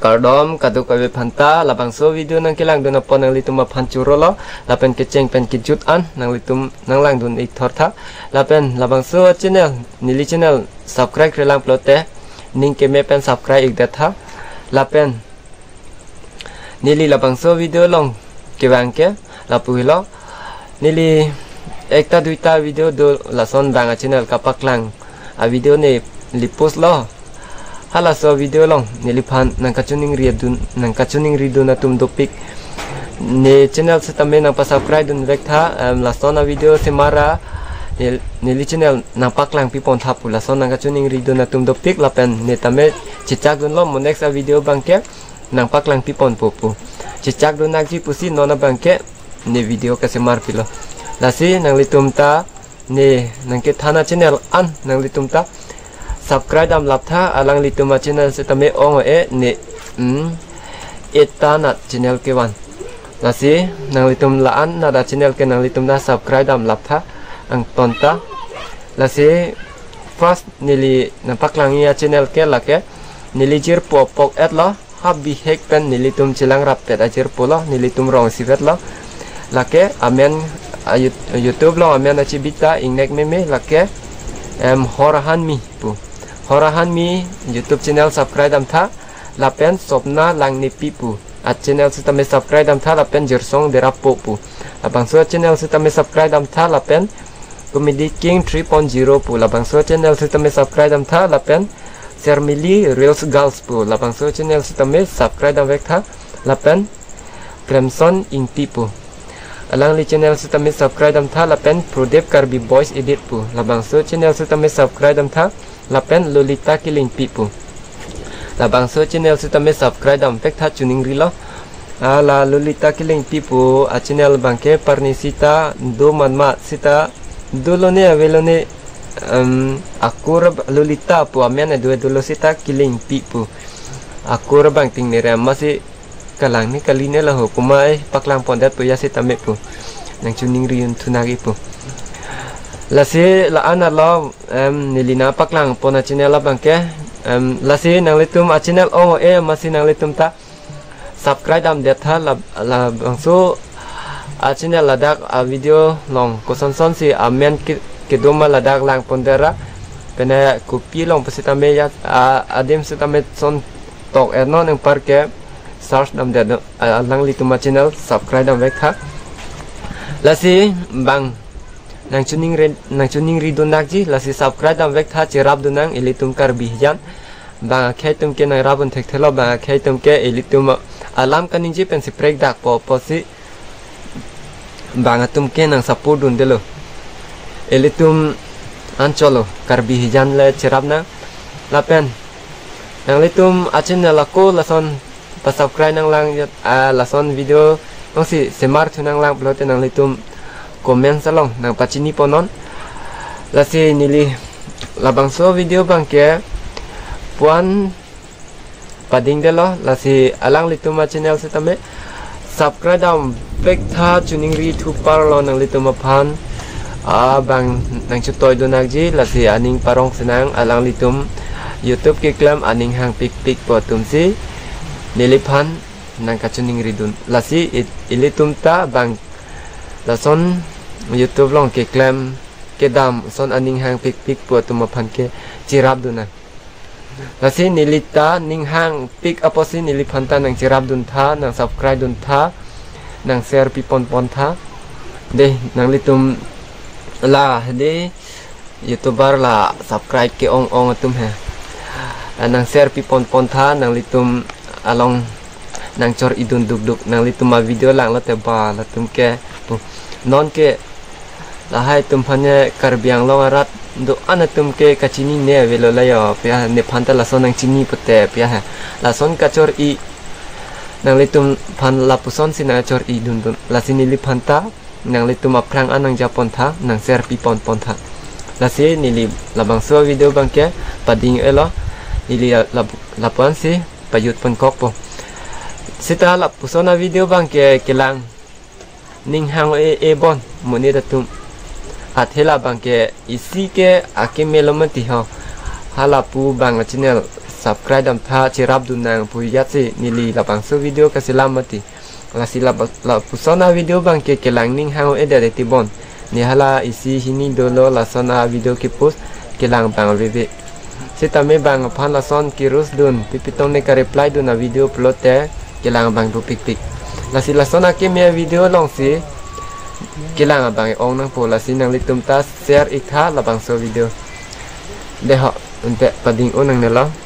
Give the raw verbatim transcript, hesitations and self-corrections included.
Kardom kadokave aphanta, labangso video nangkelangdun apot nanglitum aphan chorolo, lapen kecheng pen kejut an nanglitum nanglangdun ik thortha. Lapen labangso channel, neli channel subscribe-re lang pulote ning keme pen subscribe ik detha. Lapen neli labangso video along kevang ke lapu helo. Neli ekta duita video do lason bang a channel kapaklang a video neli postlo. Halaso video along neliphan nangkachoningri adun, nangkachoningridun atum dopik, ne channel sitame nangpasubscribe dunvek tha, em, lason a video semar ra nel-, neli channel nangpaklang pipon tha pu lason nangkachoningridun atum dopik, lapen ne tame chechakdunlo, mo next a video abangke nangpaklang piponpo pu. Chechakdun nakji pusi non abangke ne video kasemar pilo. Lasi nanglitum ta ne nangkethan a channel an nanglitum ta subscribe damlap tha, alanglitum a channel sitame ong-e, ne, hmm, eta nat channel kevan. Lasi nanglitum la-an nat a channel ke nanglitum ta subscribe damlap tha angton ta. Lasi first neli nangpaklangji a channel ke lake neli jirpo pok-etlo, ha bihek pen nelitum chelang rapet ajirpo lo, nelitum rong isivet lo. Lake amen, a, You-, YouTube along amen achibi ta ingnek meme, lake, em, Hor Ahanmi pu. Hor Ahanmi YouTube channel subscribe damtha, lapen Sopna Langnepi pu a channel sitame subscribe damtha, lapen Jirsong Derapo pu. Labangso channel sitame subscribe damtha, lapen Comedy King three point zero pu, labangso channel sitame subscribe damtha, lapen Sermili Reels Girls pu, labangso channel sitame subscribe damvek tha, lapen Premson Ingti pu, alangli channel sitame subscribe damtha, lapen Prodep Karbi Boys Edit pu, labangso channel sitame subscribe damtha, lapen Lolita Kilingpi pu, labangso channel sitame subscribe damvek tha, choningrilo. A, la Lolita Kilingpi pu a channel abangke parni sita do manma, sita dolo ne avelo ne, em, akur ab-, Lolita pu amen ado dolo, sita Kilingpi pu akur abang ting ne rem, masi kalang ne kali ne laho, kuma, eh, paklang pondet pu ya sitame pu nangchoningri un thu nangji pu. Lasi la-an arlo, em, neli nangpaklang pon a channel abangke, em, lasi nanglitum a channel ong-e, masi nanglitum ta subscribe damdet tha, la, labangso a channel ladak a video along kosonson si amen ke-, kedo ma ladak lang pondet ra, pene kopi along pu sitame ya, a, adim sitame son tok erno nangpar ke search damdet do, a, alanglitum a channel subscribe damvek tha. Lasi bang nangchoningri, nangchoningridun nakji, lasi subscribe damvek tha, cherapdun nang ilitum Karbi hijan. Bang akhei atum ke nangrap un thekthelo, bang akhei atum ke ilitum alam kaningje pensi prekdakpo pusi bang atum ke nang support dundelo. Ilitum ancholo Karbi hijan le cherap nang. Lapen nanglitum a channel ako lason pasubscribe nanglang, ah, lason video nangsi semar thu nanglang pulote nanglitum comment along nangpachini ponnon. Lasi neli labangso video abangke puan padingdetlo, lasi alanglitum a channel sitame subscribe damvek tha, choningri thu parlo nanglitum aphan. A, bang nangchetoidun nakji, lasi aning parong sinang, alanglitum YouTube keklem aning hangpikpik pu atumsi neliphan nangkachoningridun. Lasi it-, ilitum ta bang lason YouTube along keklem kedam son aning hangpikpik pu atum aphan ke cherapdun nang. Lasi neli ta ning hangpik apotsi neliphan ta nangcherapdun tha, nangsubscribe dun tha, nangshare piponpon tha. Dei, nanglitum la, dei, YouTuber la subscribe ke-ong-ong atum he. Ah, nangshare piponpon tha, nanglitum along nangchor-idun dukduk, nanglitum a video langlote ba latum ke pu. Non ke lahai atum aphan he Karbi Anglong arat do-an atum ke kachinine avelo layo, pia nephan ta lason nangchini pute pia he. Lason kachor-i nanglitum aphan lapuson si nangchor-idundun. Lasi neliphan ta nanglitum aphrang an nangjapon tha, nangshare piponpon tha. Lasi neli labangso video abangke pading-elo, neli la-, lap-, lapu-an si pajutponkokpo. Sita lapuson a video abangke kelang ning hang-e-e bon monit atum. Athe labangke isi ke akeme lo mati ho. Halapu bang a channel subscribe dam tha, cherap dun nang pu ajat si neli labangso video kaselam mati. Lasi lap-, lapuson a video abang ke kelang ning hang-o-edet tibon. Ne hala isi hini dolo lason a video kepost, kelang abang aveve. Sitame bang aphan lason ke-roast dun, pi pi tong ne ka-reply dun a video upload te, kelang abang dopikpik. Lasi lason akeme a video alongsi kelang abang ong nangpo, lasi nanglitum ta share ik tha labangso video. Deho, ante pading-o nangnelo.